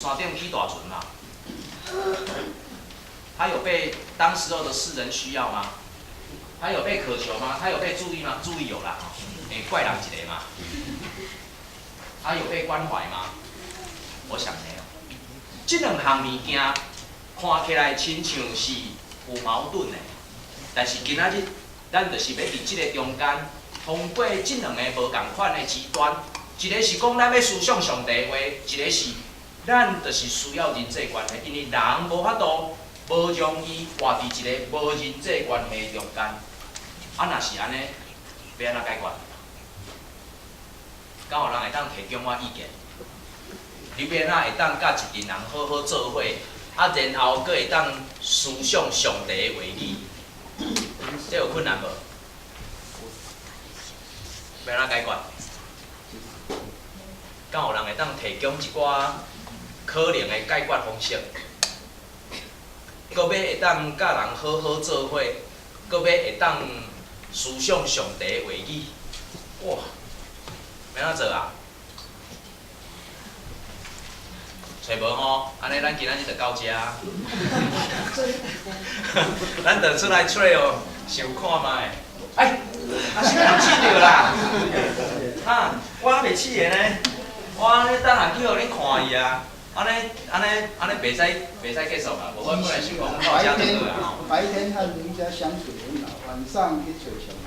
山頂起大船嘛？他有被當時候的世人需要嗎？他有被渴求嗎？他有被注意嗎？注意有啦，欸，怪人一个嘛。他有被關懷嗎？我想沒有。這兩項物件看起來親像是有矛盾的，但是今仔日咱就是欲佇這个中間，通過這兩个無仝款的極端，一个是講咱欲思想上帝話，一个是咱就是需要人際關係，因為人無法度無容易活佇一个無人際關係中間。啊，若是按呢，欲按怎解決？敢有人會當提供我意見？你欲按怎會當佮一群人好好做伙，啊，然後閣會當思想上帝的話語？這有困難無？欲按怎解決？敢有人會當提供一寡可能的解決方式？閣欲會當佮人好好做伙，閣欲會當思想上帝的話語？哇！欲按怎做啊？揣無吼，按呢咱今仔日就到遮。咱就出來揣哦，想看覓。哎，啊，啥物人試著啦？哈，我猶未試的呢。我按呢等下去予恁看伊啊。按呢按呢按呢袂使袂使結束啊！無我本來想講到遮就好啊吼。白天和人家相處很好，晚上去揣上帝。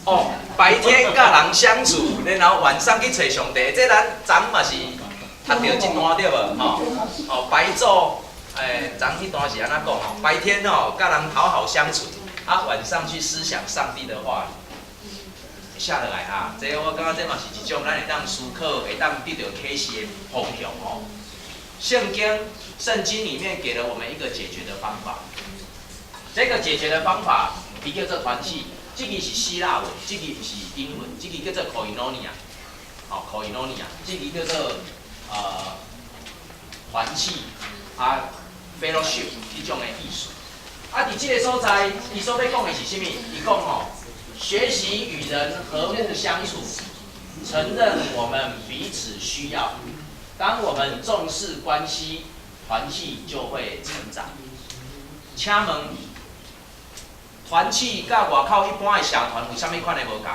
哦，白天佮人相處，然後晚上去揣上帝，這咱昨嘛是讀著這段對無？吼，哦，白晝，昨彼段是按怎講吼？白天哦，佮人好好相處，啊，晚上去思想上帝的話語。寫落來哈，這我感覺這嘛是一種咱會當思考、會當得著啟示的方向吼。聖經、聖經裡面給了我們一個解決的方法。這個解決的方法，伊叫做團契。這个是希臘文，這个毋是英文，這个叫做 koinonia，哦，koinonia，這个叫做團契啊，fellowship 這種的意思。啊，佇這个所在，伊所欲講的是啥物？伊講吼，學習與人和睦相處，承認我們彼此需要。當我們重視關係，團契就會成長。請問，團契佮外口一般的社團有啥物款的無仝？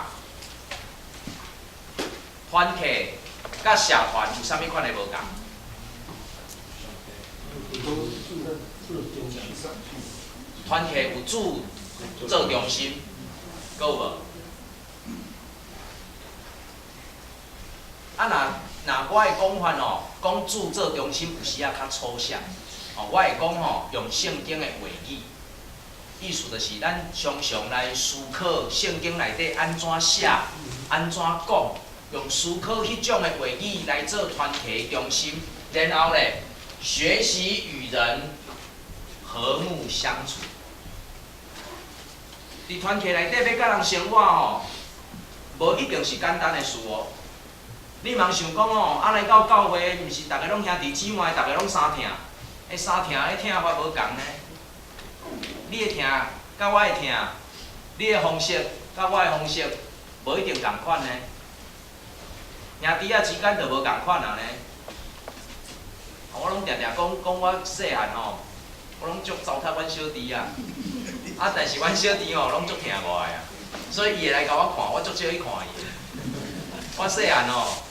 團契佮社團有啥物款的無仝？團契有主做中心，閣有無？啊，若若我的講法吼，講主做中心有時仔較抽象，哦，我會講吼，用聖經的話語，意思就是咱常常來思考聖經內底按怎寫、按怎講，用思考彼種的話語來做團體中心，然後咧，學習與人和睦相處。佇團體內底欲佮人生活吼，無一定是簡單的事哦。你茫想講哦，啊來到教會，毋是逐个攏兄弟姊妹，逐个攏相疼，彼相疼彼疼法無仝呢。你的疼佮我的疼，你的方式佮我的方式，無一定仝款呢。兄弟仔之間就無仝款啊呢。我攏定定講講我細漢吼，我攏足糟蹋阮小弟啊。啊，但是阮小弟吼攏足疼我的啊，所以伊會來共我看，我足少去看伊的。我細漢吼，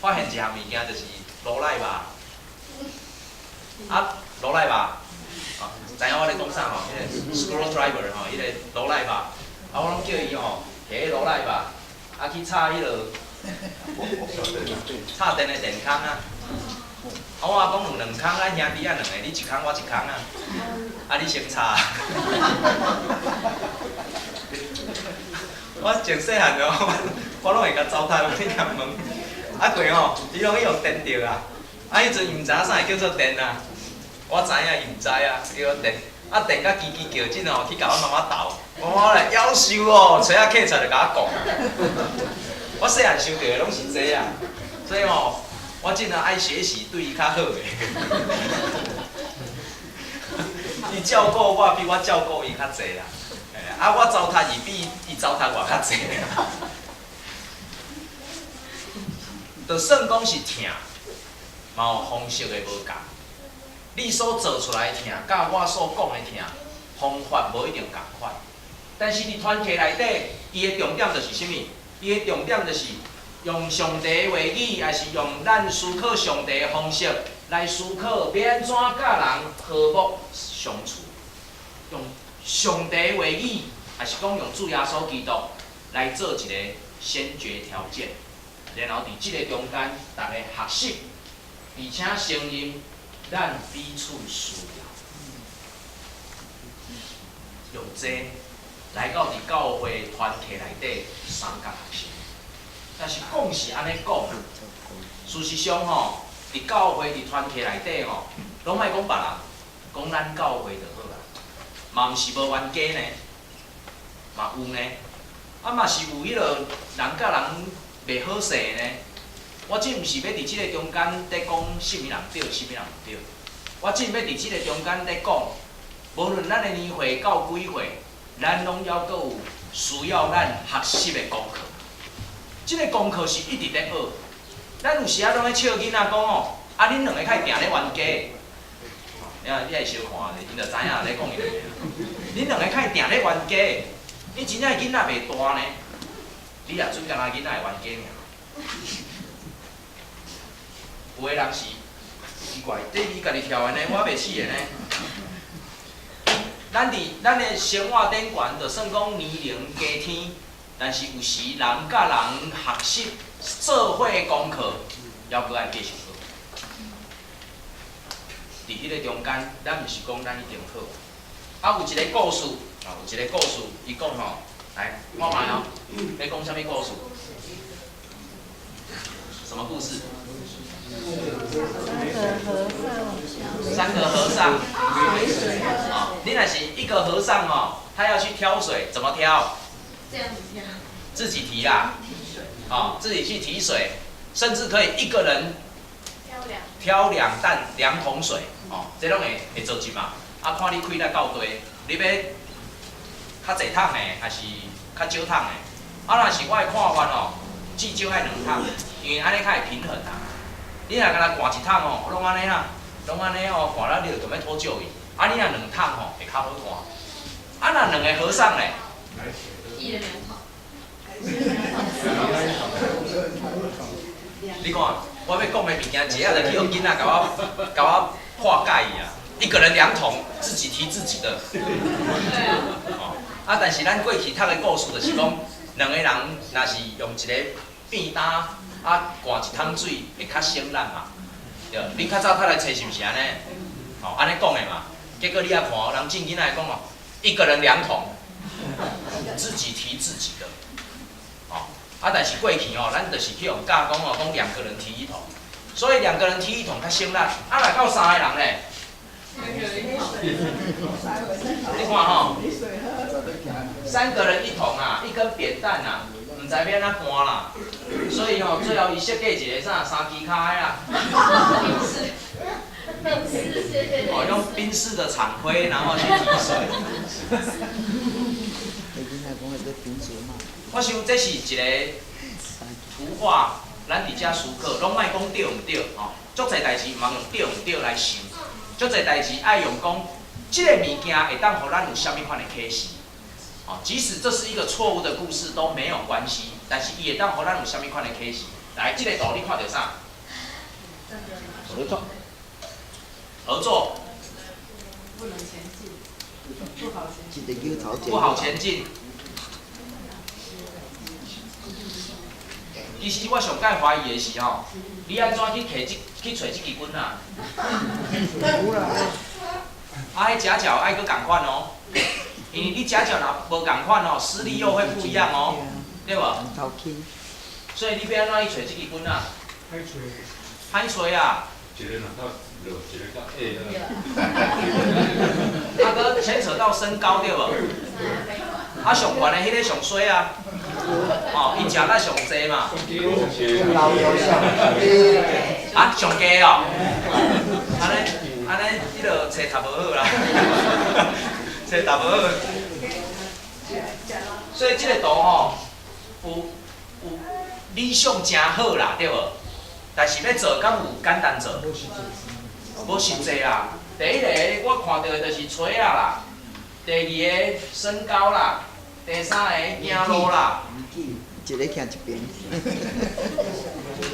發現一項物件就是羅賴吧，啊，羅賴吧，啊，知影我咧講啥吼？彼个 screwdriver 吼，彼个羅賴吧，啊，我攏叫伊吼，提彼羅賴吧，啊去插彼落，插電的電空啊。啊，我講有兩空，咱兄弟仔兩个，你一空我一空啊，啊你先插。我從細漢哦，我攏會共糟蹋，你共問。啊過吼，伊攏去予電著啊！啊，彼陣伊毋知影啥會叫做電啊，我知影伊毋知啊，叫做電。啊電甲吱吱叫，陣吼去共阮媽媽鬥，我媽來夭壽哦，揣仔客出來就共我講。我細漢想著的攏是這啊，所以吼，我這陣愛學習對伊較好的。伊照顧我比我照顧伊較濟啦，啊我糟蹋伊比伊糟蹋我較濟。就算講是疼，嘛有方式的無仝。你所做出來的疼，佮我所講的疼，方法無一定仝款。但是佇團契內底，伊的重點就是啥物？伊的重點就是用上帝的話語，抑是用咱思考上帝的方式來思考，欲按怎佮人和睦相處。用上帝的話語，抑是講用主耶穌基督來做一個先決條件，然後佇這个中間，逐家學習，而且承認咱彼此需要，用這來到佇教會團契內底相共學習。但是講是按呢講，事實上吼，佇教會佇團契內底吼，攏莫講別人，講咱教會就好啦，嘛毋是無冤家呢，嘛有呢，啊嘛是有彼落人佮人袂好勢呢。我這毋是欲佇這个中間咧講啥物人對，啥物人毋對。我這欲佇這个中間咧講，無論咱的年歲到幾歲，咱攏猶閣有需要咱學習的功課。這个功課是一直咧學。咱有時仔攏咧笑囡仔講哦，啊恁兩个較會定咧冤家。你啊，你愛相看咧，𪜶就知影咧講伊兩个。恁兩个較會定咧冤家，你真正囡仔袂大呢？你也準敢若囡仔會冤家爾。有的人是奇怪，這你家己跳的呢，我袂試的呢。咱佇咱的生活頂懸，就算講年齡加添，但是有時人佮人學習做伙的功課，猶閣愛繼續學。佇彼个中間，咱毋是講咱一定好。啊，有一个故事，啊，有一个故事，伊講吼，來，看覓哦，欲講啥物故事？什麼故事？三個和尚。三個和尚。哦，你若是一個和尚哦，他要去挑水，怎麼挑？這樣子挑。自己提啦。哦，自己去提水，甚至可以一個人挑兩擔兩桶水，哦，這攏會會做一嘛。啊，看你氣力夠大，你欲較濟桶的，抑是較少桶的？啊，若是我的看法哦，至少愛兩桶，因為按呢較會平衡啊。你若干焦灌一桶哦，攏按呢啦，攏按呢哦，灌了你就踮咧討借伊。啊，你若兩桶吼，會較好灌。啊，若兩个和尚咧？一人兩桶。你看，我欲講的物件，一下就去予囡仔共我共我破解去啊！一個人兩桶，自己提自己的。對啊。哦，啊，但是咱過去讀的故事就是講，兩個人若是用一個扁擔啊灌一桶水，會較省力嘛。對，恁較早讀來冊是毋是按呢？哦，按呢講的嘛。結果你也看，人正囡仔講哦，一個人兩桶，自己提自己的。哦，啊，但是過去哦，咱就是去予教講哦，講兩個人提一桶，所以兩個人提一桶較省力。啊，若到三個人咧？你看吼，三個人一桶啊，一根扁擔啊，毋知欲按怎搬啦。所以吼，最後伊設計一个啥三支跤的啦。哦，用賓士的廠徽，然後去提水。我想這是一個圖畫，咱佇遮思考，攏莫講對毋對吼，足濟代誌毋通用對毋對來想，足濟代誌愛用講，這个物件會當予咱有啥物款的啟示，哦，即使這是一個錯誤的故事都沒有關係，但是伊會當予咱有啥物款的啟示。來，這个圖你看著啥？合作。合作。不能前進，不好前進。不好前進。其實我上蓋懷疑的是吼，你按怎去提這去揣這支棍啊？啊，彼夾角愛閣仝款哦，因為你夾角若無仝款哦，施力又會不一樣哦，對無？所以你欲按怎去揣這支棍啊？歹揣。歹揣啊！一个若較落，一个較矮啊。啊，閣牽扯到身高對無？啊，上懸的彼个上衰啊！哦，伊食力上濟嘛。啊，上低哦。按呢，按呢，彼落冊讀無好啦，冊讀無好。所以這个圖吼，有有理想誠好啦，對無？但是欲做敢有簡單做？無實際啦。第一個我看著的就是錘仔啦，第二个身高啦，第三个行路啦。一个徛一邊。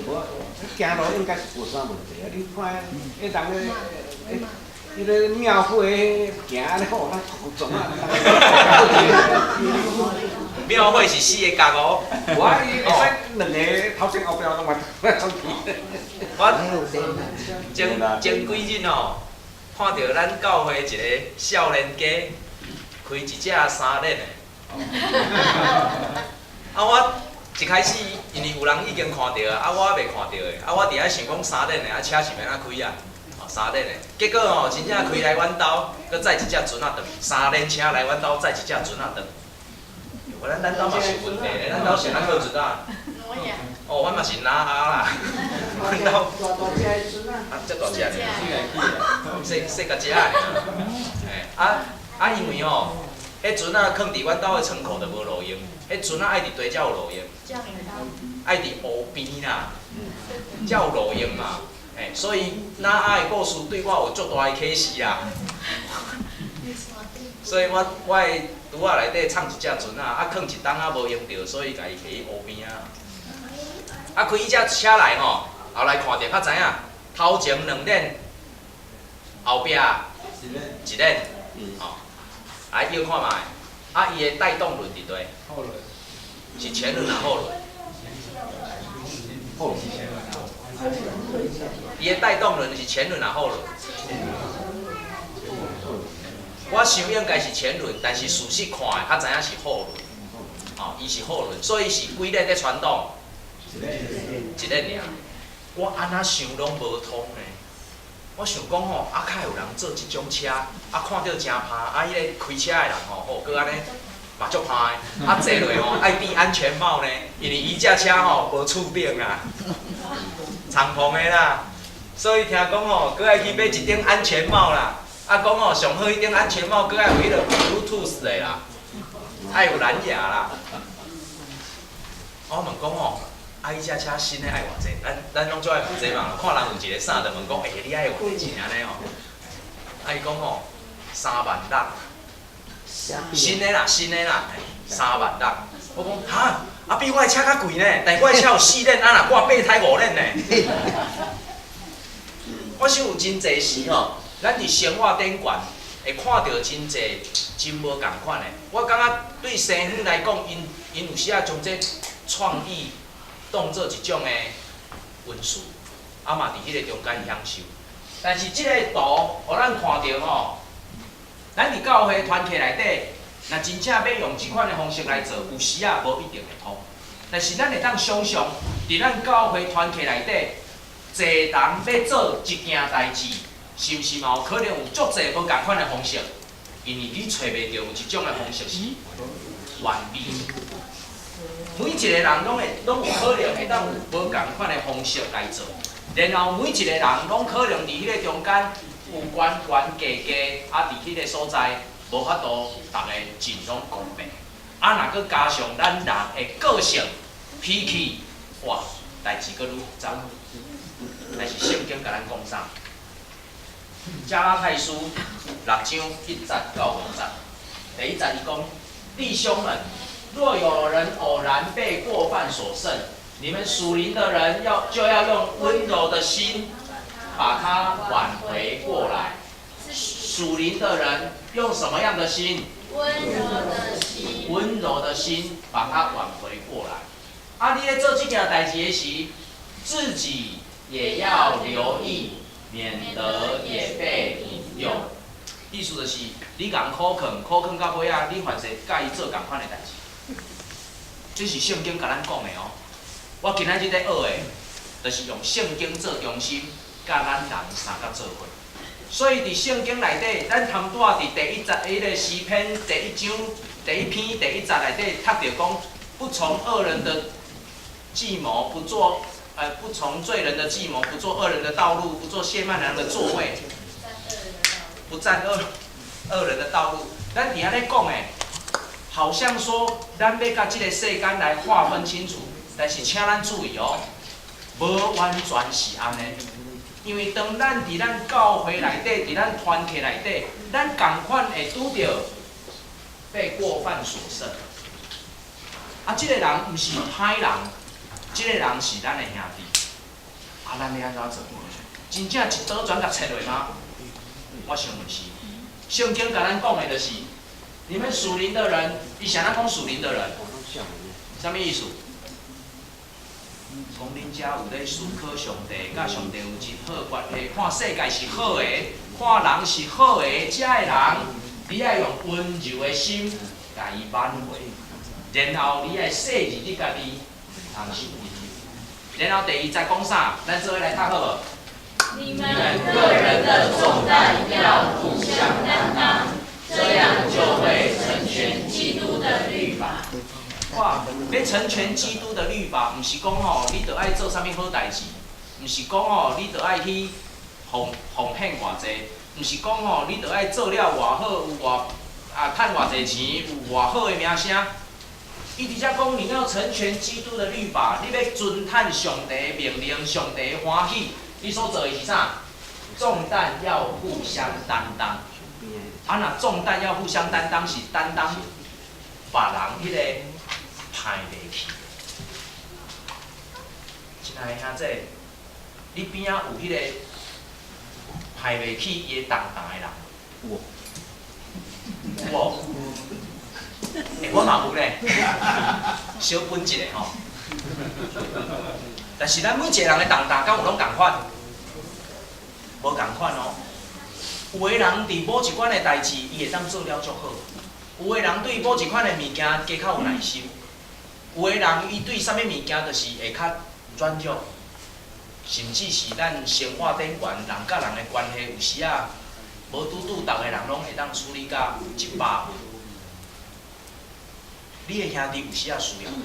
無，行路應該是無啥問題啊！你看，彼人咧，彼个廟會行按呢好，咱總啊。廟會是四个角哦。無啊，伊會使兩个頭前後壁攏嘛總去。我前前幾日哦，看著咱教會一個少年家開一隻三輪的。啊，我一開始因為有人已經看著啊，我猶未看著的，啊，我佇遐想講三輪的，啊，車是欲按怎開啊？哦，三輪的，結果吼，真正開來阮兜，閣載一隻船仔轉，三輪車來阮兜載一隻船仔轉。我咱兜嘛是有問題咧，咱兜是按怎靠船仔？哦，阮嘛是拿阿啦，阮兜大大隻的船仔。啊，遮大隻爾，細細共隻爾。嘿，啊啊，因為吼，彼船仔囥佇阮兜的窗口就無路用，彼船仔愛佇佗才有路用，愛佇湖邊啦，才有路用嘛。嘿，所以拿阿的故事對我有足大的啟示啦。所以我我的櫥仔內底藏一隻船仔，啊，囥一冬仔無用著，所以共伊提去湖邊啊。啊，開彼隻車來吼，後來看著較知影，頭前兩輪，後壁一輪，吼，來搖看覓，啊，伊的帶動輪佇佗？是前輪抑後輪？後輪。伊的帶動輪是前輪抑後輪？我想應該是前輪，但是事實看的較知影是後輪。哦，伊是後輪，所以是幾輪咧傳動？一輪爾。我按怎想攏無通呢？我想講吼，啊，較會有人做這種車，啊，看著誠歹，啊，彼个開車的人吼，吼，閣按呢嘛足歹的，啊，坐落吼愛戴安全帽呢，因為伊這車吼無觸頂啊，敞篷的啦，所以聽講吼，閣愛去買一頂安全帽啦，啊，講吼上好彼頂安全帽閣愛有彼个 Bluetooth 的啦，愛有藍牙啦。我問講吼，啊，彼這車新的愛偌濟？咱咱攏足愛問這嘛，看人有一个啥，就問講，欸，你愛偌濟錢按呢吼？啊，伊講吼，3萬6，新的啦，新的啦，三萬六。我講哈，啊比我的車較貴呢，但我的車有四輪，啊若掛備胎五輪呢。我想有真濟時吼，咱佇生活頂懸會看著真濟真無仝款的。我感覺對西方來講，𪜶𪜶有時仔將這創意當做一種的文殊，啊嘛佇彼个中間享受。但是這个圖，予咱看著吼，咱佇教會團契內底，若真正欲用這款的方式來做，有時仔無一定會通。但是咱會當想像，佇咱教會團契內底，濟人欲做一件代誌，是毋是嘛有可能有足濟無仝款的方式？因為你揣袂著有一種的方式是完美。每一個人攏會攏有可能會當有無仝款的方式來做，然後每一個人攏可能佇彼个中間有懸懸低低，啊，佇彼个所在無法度逐个盡攏公平。啊，若閣加上咱人的個性、脾氣，哇，代誌閣愈複雜。但是聖經共咱講啥？加拉太書六章一節到五節，第一節伊講：弟兄們，若有人偶然被過犯所勝，你們屬靈的人要就要用溫柔的心把他挽回過來。屬靈的人用什麼樣的心？溫柔的心。溫柔的心把他挽回過來。啊，你咧做這件代誌的時，自己也要留意，免得也被引誘。意思就是，你共苦勸，苦勸到尾仔，你凡勢佮伊做仝款的代誌。這是聖經共咱講的哦。我今仔日咧學的，就是用聖經做中心，佮咱人相佮做伙。所以佇聖經內底，咱頭拄仔佇第一節，彼个詩篇第一章第一篇第一節內底讀著講，不從惡人的計謀，不做不從罪人的計謀，不坐惡人的道路，不坐褻慢人的座位，不站惡人的道路。咱佇遐咧講的，好像說咱欲共這个世間來劃分清楚，但是請咱注意哦，無完全是按呢，因為當咱佇咱教會內底，佇咱團體內底，咱仝款會拄著被過犯所勝。啊，這個人毋是歹人，這個人是咱的兄弟。啊，咱欲按怎做？真正一刀全共切落嗎？我想毋是。聖經共咱講的就是，你們屬靈的人，伊啥人講屬靈的人？啥物意思？講恁遮有咧思考上帝，佮上帝有真好關係，看世界是好的，看人是好的，遮的人，你愛用溫柔的心共伊挽回，然後你愛細膩你家己，毋通受引誘。然後第二節講啥？咱做伙來讀好無？你們各人的重擔要互相擔當，這樣就會成全基督的律法。哇！欲成全基督的律法，毋是講吼，你著愛做啥物好代誌，毋是講吼，你著愛去奉獻偌濟，毋是講吼，你著愛做了偌好，有偌啊趁偌濟錢，有偌好的名聲。伊佇遮講，你要成全基督的律法，你欲遵趁上帝的命令，上帝的歡喜，你所做的是啥？重擔要互相擔當。啊，若重擔要互相擔當，是擔當別人彼个歹袂去。親愛的兄弟，你邊仔有彼個歹袂去伊的重擔的人？有無？有無？欸，我嘛有咧，小分一下吼。但是咱每一個人的重擔，敢有攏仝款？無仝款哦。有的人佇某一款的代誌，伊會當做了足好；有的人對某一款的物件加較有耐心；有的人伊對啥物物件就是會較軟弱，甚至是咱生活頂懸人佮人的關係，有時仔無拄拄逐个人攏會當處理甲100分。你的兄弟有時仔需要你，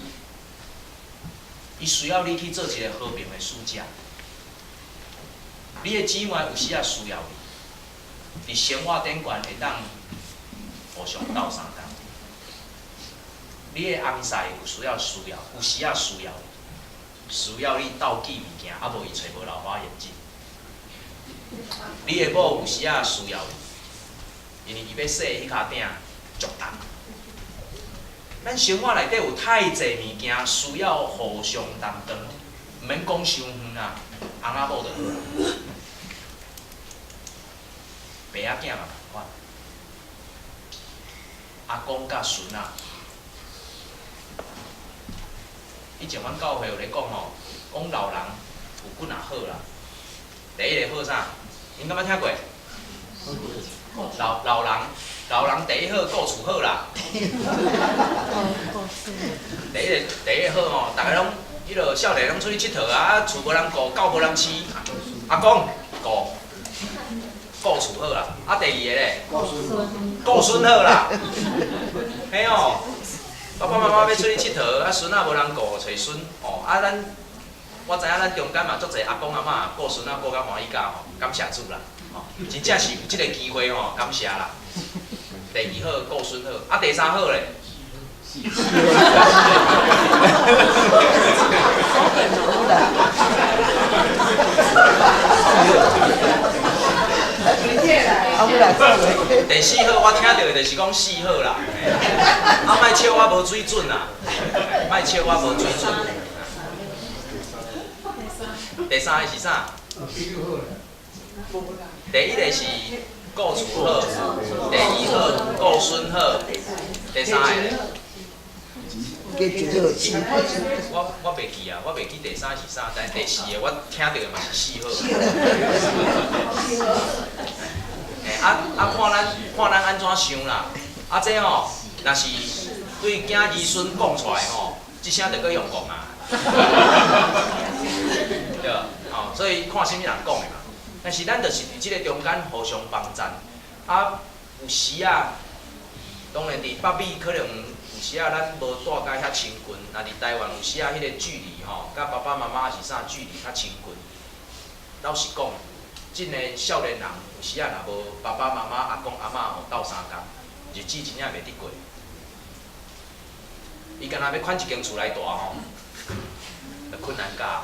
伊需要你去做一個和平的使者。你的姊妹有時仔需要你，佇生活頂懸會當互相鬥相共。你的翁婿有需要需要，有時仔需要你，需要你鬥記物件，啊無伊揣無老花眼鏡。你的某有時仔需要你，因為伊欲洗彼跤鼎足重。咱生活內底有太濟物件需要互相擔當，毋免講傷遠啊，翁仔某就好啊，爸仔囝嘛仝款，阿公佮孫仔。以前阮教會有咧講吼，講老人有幾若好啦。第一个好啥？𪜶敢捌聽過？老人第一好顧厝好啦。第一个好吼，逐个攏彼落少年攏出去𨑨迌啊，厝無人顧，狗無人飼，阿公顧顧厝好啦。啊，第二个咧，顧孫好啦。嘿哦，爸爸媽媽欲出去𨑨迌，啊孫仔無人顧，揣孫哦。啊，咱我知影咱中間嘛足濟阿公阿嬤顧孫仔顧甲歡喜甲吼，感謝主啦。吼，真正是有這個機會吼，感謝啦。第二好顧孫好，啊第三好咧。第四好，我聽著的就是講四好啦。啊，莫笑我無水準啦，莫笑我無水準。第三個是啥？第一個是顧厝好，第二好顧孫好，第三個咧？我袂記啊，我袂記第三是啥，但是第四個我聽著的嘛是四好。欸，啊啊，看咱按怎想啦。啊，這吼，若是對囝兒孫講出來吼，這聲就閣用講啊。對，吼，所以看啥物人講的嘛。但是咱就是佇這个中間互相幫贊。啊，有時啊，當然佇北美可能有時啊，咱無蹛甲遐親近，若佇台灣有時啊，彼个距離吼，佮爸爸媽媽是啥距離較親近。老實講，這个少年人有時啊，若無爸爸媽媽、阿公阿嬤吼鬥相共，日子真正袂得過。伊敢若欲款一間厝來蹛吼，就困難甲。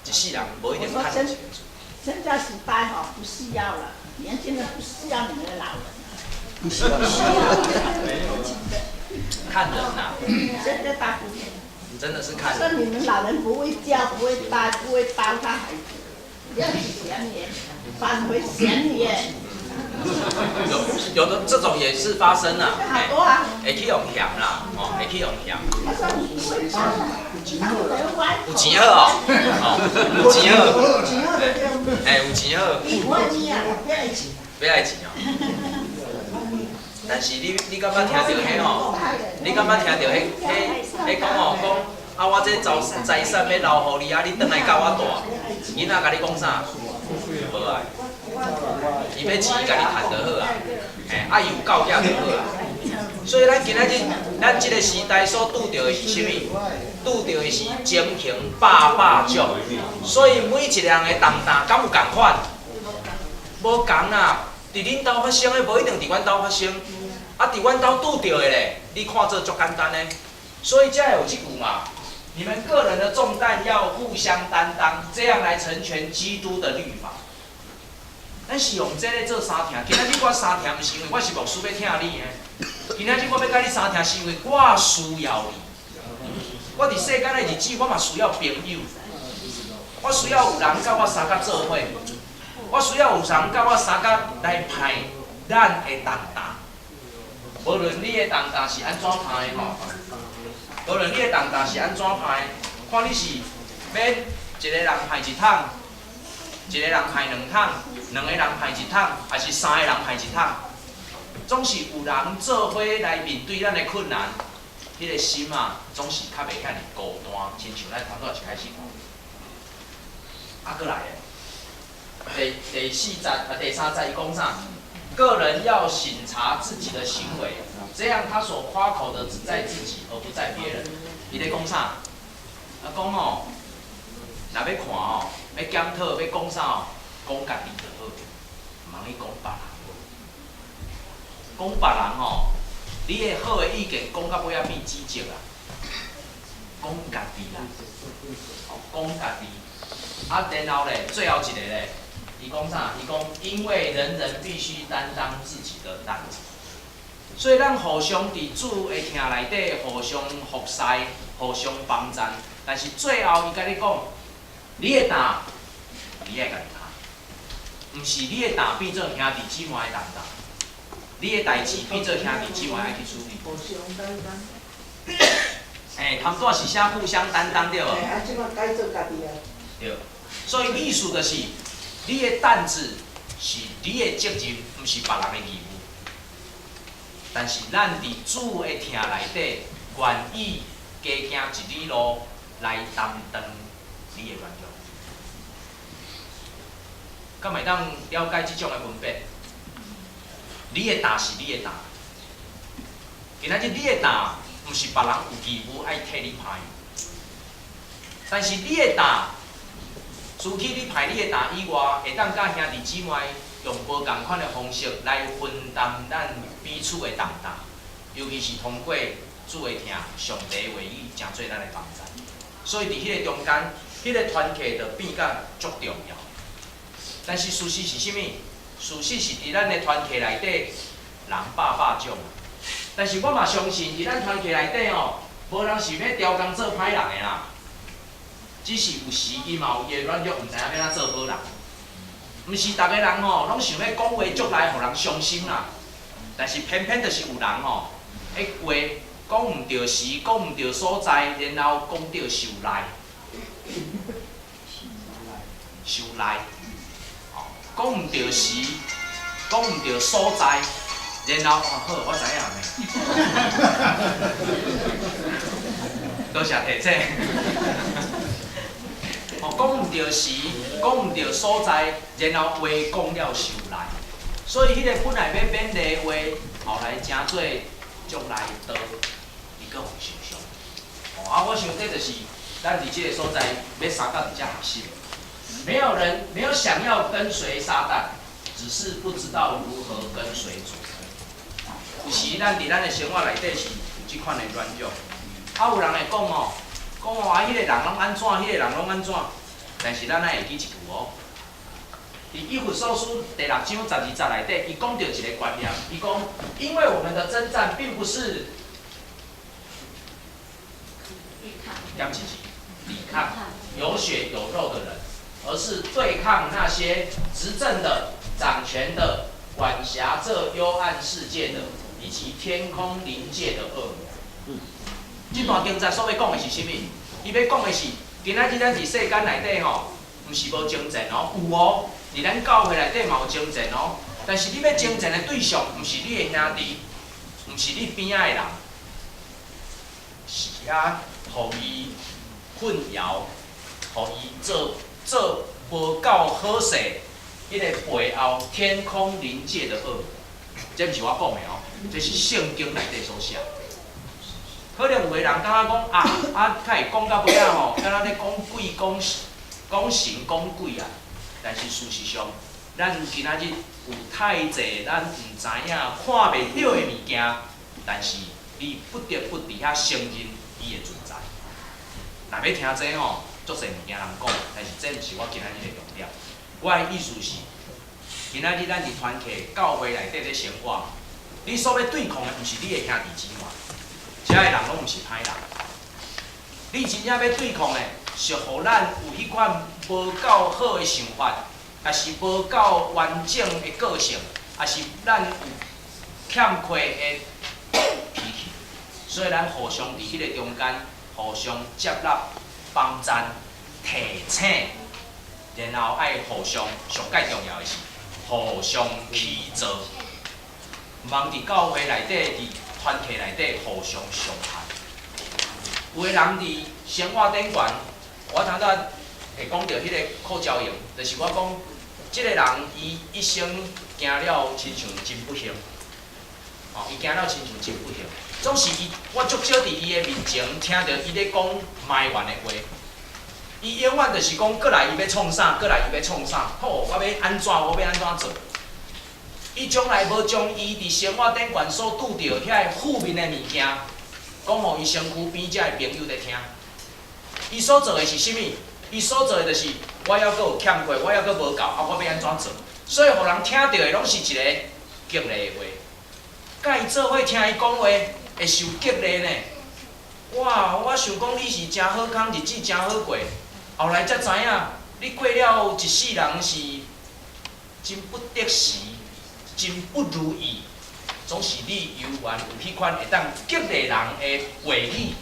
一世人無一定趁錢。現在時代吼不需要了，年輕人不需要你們的老人。不需要。看人吶。現在大部分。真的是看。說你們老人不會教，不會帶，不會幫他孩子，要嫌你，反會嫌你。有的這種也是發生啦，好多啊，會去用嫌啦，哦，會去用嫌。他說你不會幫，有錢好哦，哦，有錢好，有錢好對。哎，有錢好。你不愛錢啊，不愛錢。不愛錢哦。但是你敢捌聽著彼吼？你敢捌聽著彼彼彼講吼講啊？我這財產欲留予你啊，你轉來佮我蹛，囡仔共你講啥？無愛。伊欲錢家己趁就好啊，嘿，啊伊有教囝就好啊。所以咱今仔日，咱這個時代所拄著的是啥物？拄著的是情形百百種。所以每一個人的重擔敢有仝款？無仝啦。佇恁兜發生的，無一定佇阮兜發生。啊，佇阮兜拄著的咧，你看做足簡單的。所以才會有這句嘛：你們個人的重擔要互相擔當，這樣來成全基督的律法。咱是用這個做相疼。今仔日我相疼，毋是因為我是牧師欲疼你的。今仔日我欲佮你相疼，是因為我需要你。我佇世間的日子，我嘛需要朋友。我需要有人佮我相佮做伙。我需要有人佮我相佮來排咱的重擔。無論你的重擔是按怎排的吼，無論你的重擔是按怎排，看你是欲一個人排一桶，一個人排兩桶，兩個人排一桶，還是三個人排一桶，總是有人做伙來面對咱的困難，彼個心啊，總是較袂遐爾孤單，親像咱頭拄仔一開始講。啊，閣來咧，第四節啊，第三節伊講啥？個人要省察自己的行為，這樣他所誇口的只在自己，而不在別人。伊咧講啥？啊，講吼，若欲看吼，欲檢討，欲講啥吼，講家己就好，毋通去講別人。講別人吼，你的好的意見講到尾仔變指責啊。講家己啦，講家己。啊，然後咧，最後一個咧。伊講啥？伊講，因為人人必須擔當自己的擔子，所以咱互相佇主的疼內底互相服侍、互相幫贊。但是最後伊共你講，你的擔，你愛家己擔，毋是你的擔變做兄弟姊妹的擔當，你的代誌變做兄弟姊妹愛去處理。互相擔當。欸，頭拄仔是寫互相擔當對無？欸，啊，這擺改做家己啊。對，所以意思就是。你的擔子是你的責任，毋是別人的義務。但是咱佇主的疼內底，願意加行一里路來擔當你的軟弱。敢會當了解這種的分別？你的擔是你的擔，今仔日你的擔，毋是別人有義務愛替你排，但是你的擔。除去你排你的擔以外，會當佮兄弟姊妹用無仝款的方式來分擔咱彼此的重擔，尤其是通過主的疼、上帝話語，成做咱的幫助。所以佇彼個中間，彼個團契就變甲足重要。但是事實是啥物？事實是佇咱的團契內底，人百百種。但是我嘛相信，佇咱團契內底吼，無人是欲刁工做歹人的啦。只是有時伊嘛有伊的軟弱，毋知影欲按怎做好人。毋是逐个人吼，攏想欲講話足來予人傷心啦。但是偏偏就是有人吼，彼話講毋著時，講毋著所在，然後講著受賴，受賴，吼，講毋著時，講毋著所在，然後哦好，我知影呢。多謝提醒。哦，講毋著時，講毋著所在，然後話講了受賴，所以彼個本來欲勉勵的話，後來成做足來刀，伊閣予受傷。哦，啊，我想這就是咱佇這個所在欲相佮佇遮學習的。沒有人沒有想要跟隨撒旦，只是不知道如何跟隨主。有時咱佇咱的生活內底是有這款的軟弱。啊，有人會講哦，講哦啊，彼個人攏按怎，彼個人攏按怎。但是咱愛會記一句哦，佇以弗所書第六章十二節內底，伊講著一个觀念，伊講，因為我們的征戰並不是點幾抵抗有血有肉的人，而是對抗那些執政的、掌權的、管轄這幽暗世界的，以及天空靈界的惡魔。這段經節所欲講的是啥物？伊欲講的是，今仔日咱佇世間內底吼，毋是無征戰哦，有哦，佇咱教會內底嘛有征戰哦。但是你欲征戰的對象，毋是你的兄弟，毋是你邊仔的人，是遐予伊困擾，予伊做做無夠好勢，彼個背後天空靈界的惡魔。這毋是我講的哦，這是聖經內底所寫。可能有的人感覺講啊啊，較會講到尾仔吼，敢若咧講鬼講講神講鬼啊。但是事實上，咱今仔日有太濟咱毋知影、看袂著的物件，但是你不得不佇遐承認伊的存在。若欲聽這吼，足濟物件通講，但是這毋是我今仔日的重點。我的意思是，今仔日咱佇團契教會內底咧生活，你所欲對抗的毋是你的兄弟姊妹，遮的人攏毋是歹人。你真正欲對抗的，是予咱有彼款無夠好的想法，抑是無夠完整的個性，抑是咱有欠缺的脾氣，所以咱互相佇彼个中間，互相接納、幫贊、提醒，然後愛互相上蓋重要的是互相起造，毋通佇教會內底、佇團契內底互相傷害。有的人佇生活頂懸，我頭拄仔會講著彼個柯昭瑩，就是我講，這个人伊一生行了親像真不幸，哦，伊行了親像真不幸，總是伊，我足少佇伊的面前聽著伊咧講埋怨的話，伊永遠就是講過來伊欲創啥，過來伊欲創啥，好，我欲按怎，我欲按怎做。伊從來無將伊佇生活頂懸所拄著遐个負面的物件，講予伊身軀邊遮的朋友咧聽。伊所做的是啥物？伊所做的就是我猶閣有欠缺，我猶閣無夠，啊，我欲按怎做？所以，予人聽著的攏是一個激勵的話。佮伊做伙聽伊講話，會受激勵呢。哇！我想講你是誠好康，日子誠好過。後來才知影，你過了一世人是真不得時，真不如意。總是你猶原有彼款會當激勵人的話語，予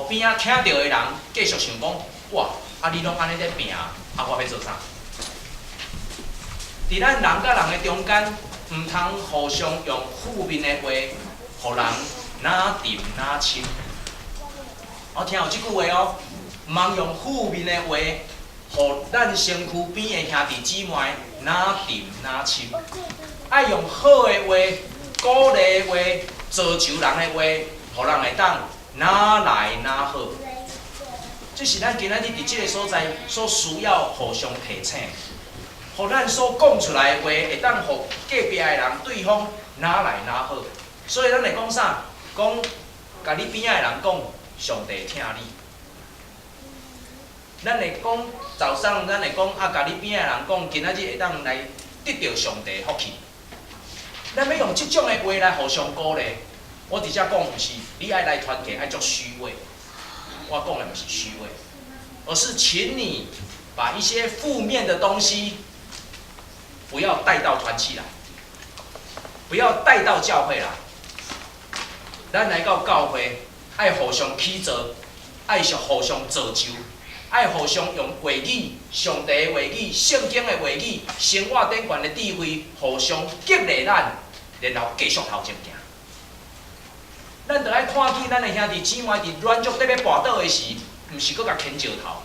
邊仔聽著的人繼續想講：哇！啊，你攏按呢咧拚，啊，我欲做啥？佇咱人佮人的中間，毋通互相用負面的話，予人若沉若深。我聽有這句話哦，毋通用負面的話，予咱身軀邊的兄弟姊妹若沉若深。愛用好的話、鼓勵的話、造就人的話，予人會當若來若好。這是咱今仔日佇這个所在所需要互相提醒，予咱所講出來的話，會當予隔壁的人對方若來若好。所以咱會講啥？講共你邊仔的人講，上帝疼你。咱會講早上，咱會講啊，共你邊仔的人講，今仔日會當來得著上帝福氣。咱欲用這種的話來互相鼓勵。我佇遮講，毋是你愛來團契愛足虛偽，我講的毋是虛偽，而是請你把一些負面的東西不要帶到團契來，不要帶到教會來。咱來到教會，愛互相起造，愛是互相造就，愛互相用話語、上帝的話語、聖經的話語、生活頂懸的智慧，互相激勵咱，然後繼續頭前行。咱著愛看見咱的兄弟姊妹佇軟弱得欲跋倒的時，毋是閣共牽石頭。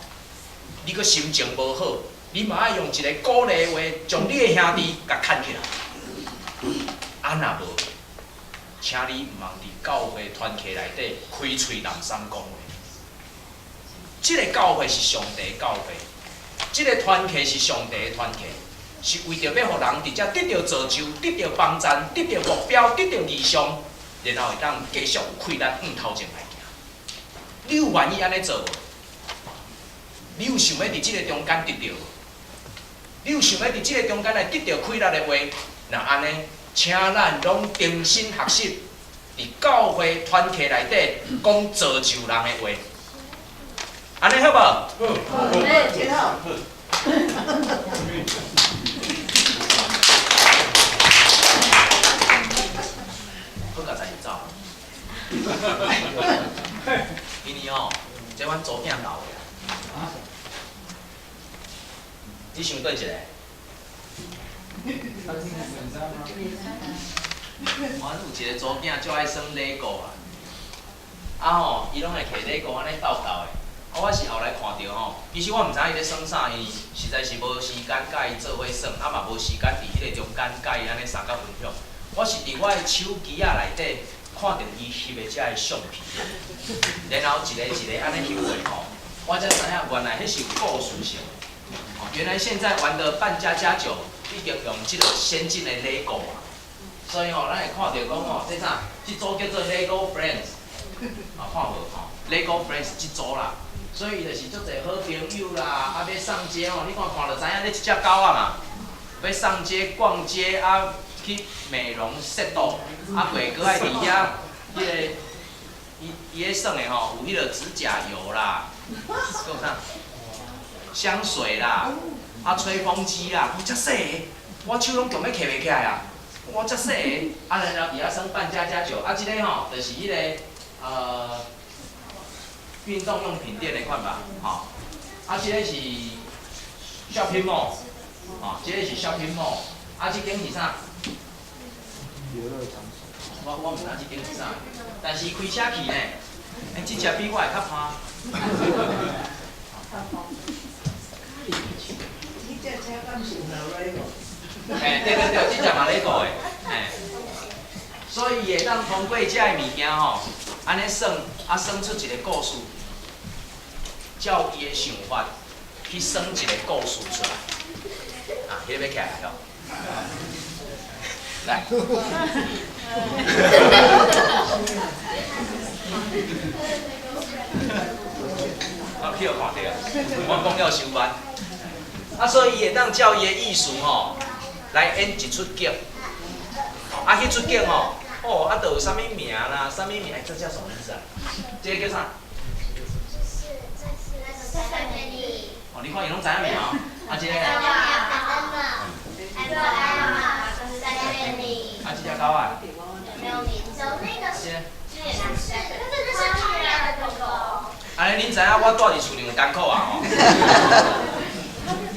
你閣心情無好，你嘛愛用一个鼓勵的話，將你的兄弟共牽起來。啊，若無，請你毋通佇教會團契內底開喙濫衾講話。這个教會是上帝的教會，這个團契是上帝的團契，是為著欲予人佇遮得著造就、得著幫贊、得著目標、得著異象，然後會當繼續有氣力向頭前來行。你有願意按呢做無？你有想欲佇這个中間得著無？你有想欲佇這个中間來得著快樂的話，若按呢，請咱攏重新學習，佇教會團體內底講造就人的話，按呢好無？好，真好。好佳哉伊走。因為吼，這阮查某囝留的啊。你想佗一個？阮有一個查某囝足愛耍樂高啊，啊吼，伊攏會提樂高按呢鬥鬥的。啊，我是後來看著吼，其實我毋知影伊咧耍啥，因為實在是無時間佮伊做伙耍，啊嘛無時間佇彼個中間佮伊按呢相佮分享。我是佇我的手機仔內底看著伊翕的這个相片，然後一个一个按呢翕過吼，我才知影原來彼是有故事性的。原來現在玩的扮家家酒已經用這個先進的樂高啊，所以吼，咱會看著講吼，這啥？這組叫做 Lego Friends，啊，看無吼？Lego Friends 這組啦，所以伊就是足濟好朋友啦，啊，欲送這吼，你看看就知影，這一隻狗仔嘛，欲送這逛街啊，去美容適度，啊，過閣愛佇遐，彼个伊伊咧耍的吼，有彼个指甲油啦，閣有啥？香水啦，啊，吹風機啦，哇，遮細个，我手攏強欲提袂起來啊！哇，遮細个，啊，然後佇遐耍扮家家酒，啊，這个吼，就是彼个運動用品店的款吧，吼，啊，這个是 shopping mall，吼，這个是 shopping mall，啊，這間是啥？遊樂場所。我毋知影這間是啥，但是開車去呢，欸，這隻比我會較歹。這隻車敢是有樂高？欸，對對對，這隻嘛樂高的，欸，所以伊會當通過這个物件吼，按呢耍，啊耍出一個故事，照伊的想法去耍一個故事出來。啊，彼個欲起來吼，來。啊，去予看著，我講了傷慢。啊，所以伊會當照伊的意思吼，來演一出劇。啊，彼出劇吼，哦，啊，就有啥物名啦，啥物名？欸，這叫什麼名字啊？這個叫啥？哦，你看伊攏知影名哦。啊，這個呢？啊，這隻狗仔。按呢，恁知影我住佇厝裡有艱苦啊吼？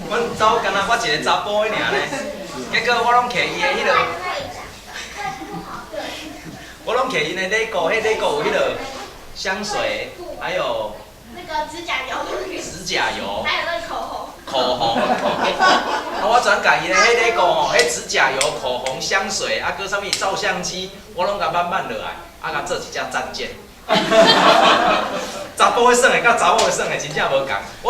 阮兜敢若我一个查埔爾呢，結果我攏摕伊的彼个，我攏摕𪜶的禮物，彼禮物有彼个香水，還有那個指甲油，指甲油，還有那個口紅，口紅，啊，我全共伊的彼禮物吼，彼指甲油、口紅、香水，啊，閣啥物照相機，我攏共慢慢落來，啊，共做一隻戰艦。查埔的耍的佮查某的耍的真正無仝。我